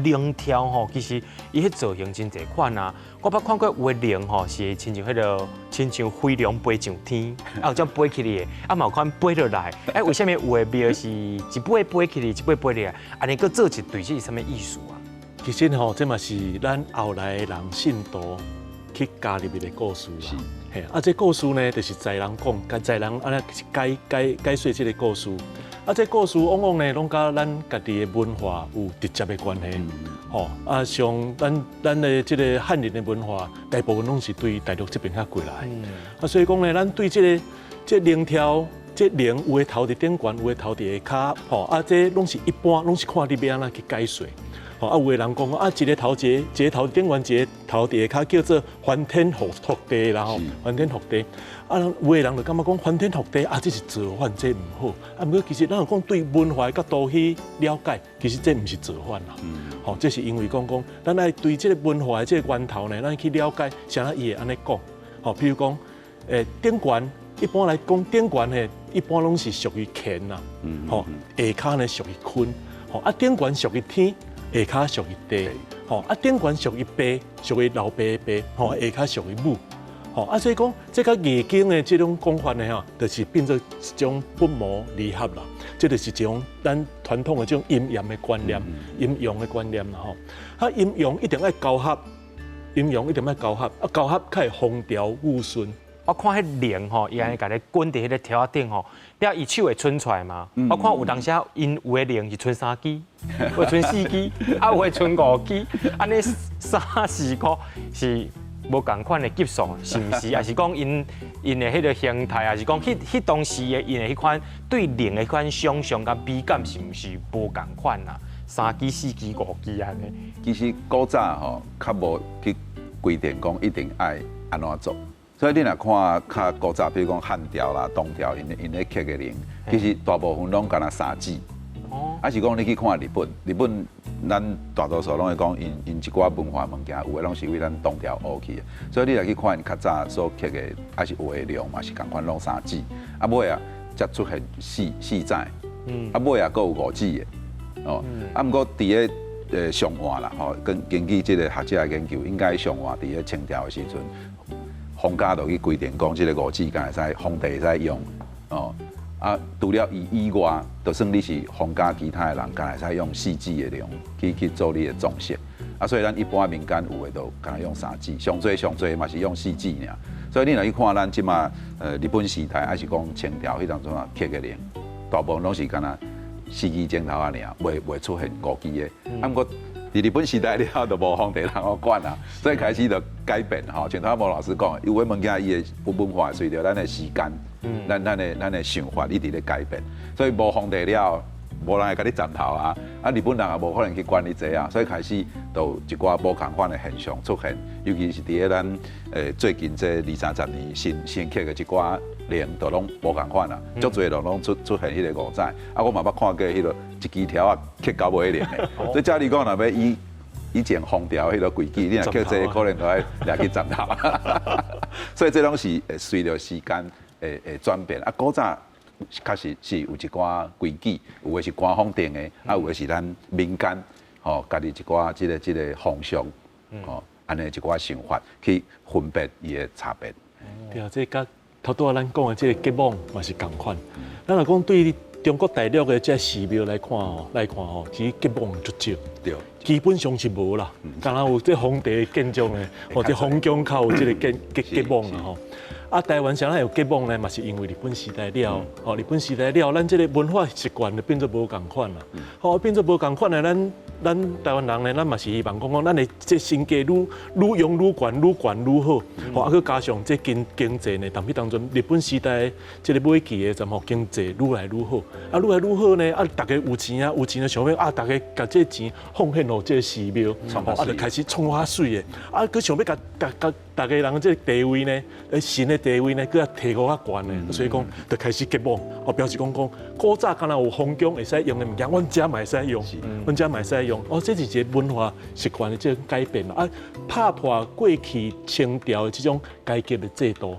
龍柱吼，其實伊彼造型真濟款啊。我捌看過有的龍吼，是親像彼個親像飛龍飛上天，啊有種飛起來的，啊嘛有款飛落來。欸，為啥物有的廟是一尾飛起來，一尾飛落來？按呢閣做一對，這是啥物意思啊？其實吼，這嘛是咱後來的人信徒去加入去的故事啦。嘿，啊，這故事呢，就是在人講，共在人按呢解解解說這個故事。啊，這故事往往呢，攏佮咱家己的文化有直接的關係。吼，啊，像咱的這個漢人的文化，大部分攏是對大陸這邊遐過來。啊，所以講呢，咱對這個這龍柱，這龍有的頭佇頂懸，有的頭佇下跤，吼，啊，這攏是一般攏是看你欲按怎去解說。吼，啊，有的人講啊，一个頭一个一个頭佇頂懸，一个頭佇下跤，叫做翻天覆覆地啦吼，翻天覆地。啊，有的人就感覺講翻天覆地啊，這是造反，這毋好。啊，毋過其實咱若講對文化的角度去了解，其實這毋是造反啦。吼，這是因為講講，咱愛對這个文化的這个源頭呢，咱去了解，啥物伊會按呢講。吼，比如講，頂懸一般來講，頂懸的一般攏是屬於乾啦，吼，下跤呢屬於坤，吼，啊頂懸屬於天，下跤屬於地，吼，啊頂懸屬於爸，屬於老爸的爸，吼，下跤屬於母，吼，啊所以講，這佮易經的這種講法呢，吼，就是變做一種不謀而合啦。這就是一種咱傳統的這種陰陽的觀念，陰陽的觀念啦，吼。啊陰陽一定愛交合，陰陽一定愛交合，啊交合才會風調雨順。我看彼龍吼，伊按呢共你滾佇彼个柱仔頂吼，了伊手會伸出來嘛？我看有當時𪜶有的龍是伸三支，有的伸四支，啊有的伸五支，按呢三四個是無仝款的級數，是毋是？抑是講𪜶𪜶的彼个形態，抑是講彼彼當時的𪜶的彼款對龍的彼款想象佮美感，是毋是無仝款啊？三支、四支、五支按呢？其實古早吼較無去規定講一定愛按怎做。所以你若看較古早，比如講漢朝啦、唐朝，𪜶𪜶咧刻的龍，其實大部分攏干焦三指。哦。抑是講你去看日本，日本咱大多數攏會講，𪜶𪜶一寡文化物件，有的攏是為咱唐朝學去的。所以你若去看𪜶較早所刻的，抑是有的龍嘛是仝款攏三指。啊尾啊，才出現四指。啊尾啊，閣有五指的。哦。啊毋過佇咧上換啦，吼，根據這个學者的研究，應該上換佇咧清朝的時陣，皇家就去規定講，這个五指敢會使皇帝會使用，哦，啊，除了伊以外，就算你是皇家其他的人，敢會使用四指的龍去做你的裝飾。啊，所以咱一般民間有的就敢若用三指，上濟上濟嘛是用四指爾。所以你若去看咱這馬日本時代，抑是講清朝彼當陣啊刻的龍，大部分攏是敢若四支指頭仔爾，袂出現五支的。啊，毋過佇日本時代了後，就無皇帝通好管啊，所以開始就改變吼。像頭毛老師講，有的物件伊的文化隨著咱的時間，咱的想法一直咧改變，所以無皇帝了，無人會共你斬頭啊，啊日本人也無可能去管你這啊，所以開始就一寡無仝款的現象出現，尤其是佇咧咱最近這二三十年新新刻的一寡龍，都攏無仝款啊，足濟都攏出現彼个五指，啊我嘛捌看過彼个一支柱仔刻到尾龍的，所以照理講若欲以以前皇朝彼个規矩，你若刻這个可能都愛掠去斬頭，所以這攏是會隨著時間會轉變，啊古早確實是有一寡規矩，有的是官方定的，啊有的是咱民間吼家己一寡這个風俗，吼按呢一寡想法去分別伊的差別。對啊，這佮頭拄仔咱講的這个結網嘛是仝款。咱若講對中國大陸的這寺廟來看吼，其實結網足少，基本上是無啦。敢若有這皇帝的建築呢，或者皇宮較有這个結網啦吼。啊，台灣啥物有結網呢？嘛是因為日本時代了，吼，日本時代了，咱這个文化習慣就變做無仝款啦。吼，變做無仝款呢，咱台灣人呢，咱嘛是希望講講，咱的這身家愈愈用愈懸，愈懸愈好。吼，啊，閣加上這經濟呢，當彼當陣日本時代這个尾期的陣吼，經濟愈來愈好。啊，愈來愈好呢，啊，逐家有錢啊，有錢就想欲啊，逐家共這個錢奉獻予這个寺廟，啊，就開始創較媠的，啊，閣想欲共共共逐家人這个地位呢，神的地位呢，閣較提高較懸的，所以講就開始結網，哦，表示講講古早敢若有皇宮會使用的物件，阮遮嘛會使用，阮遮嘛會使用。哦，這是一个文化習慣的這種改變啊，拍破過去清朝的這種階級的制度。